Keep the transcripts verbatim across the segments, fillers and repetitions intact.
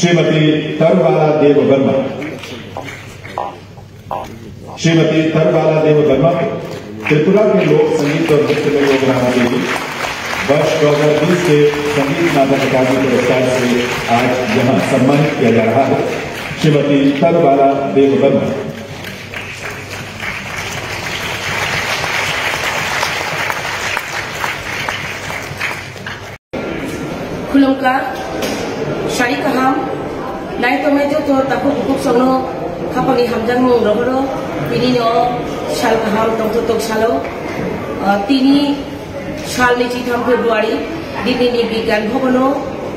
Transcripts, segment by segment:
श्रीमती तरुबाला देव वर्मा। श्रीमती तरुबाला देव वर्मा को त्रिपुरा के लोक संगीत और नृत्य में योगदान के लिए वर्ष दो हज़ार बीस के संगीत नाटक अकादमी पुरस्कार से आज यहाँ सम्मानित किया जा रहा है। श्रीमती तरुबाला देव Verma. Khulumkha, sari kaham, naitomai joto takhuk bukhuk songno khapangni hamjakmung rohoro, tini no sal kaham tongthotok salo, ah, tini sal naichitham February, Dilli ni Bigyan Bhavan o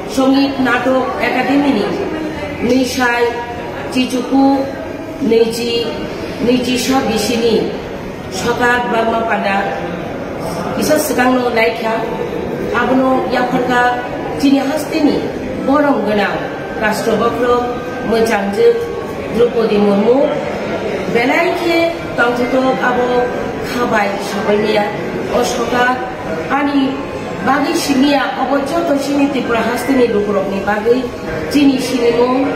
Songit Natok Academy ni Nisai Chichuku Niji, niji sa bisini Sokat Bagma Panda kisa swkangno laikha, abono yapharkha chini hasteni borom gwnang rashtra bokhorok mwchangjwk Droupadi Murmu. Belai khe tongthotok abo khabai sabaimaya o Sokat ani bagwi simiya, obo joto chini Tripura hasteni lukurokni bagwi. Chini sinimung,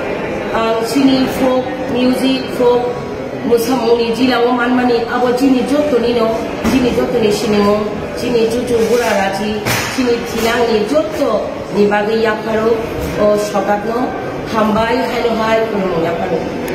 ang chini folk music, folk mwsamungni jilao manmani, abo chini jotoni no, chini jotoni sinimung, chini chuchu bura raji, chini thinangni joto ni bagwi yapharo o Sokatno hambai haino hai khulumung yapharo.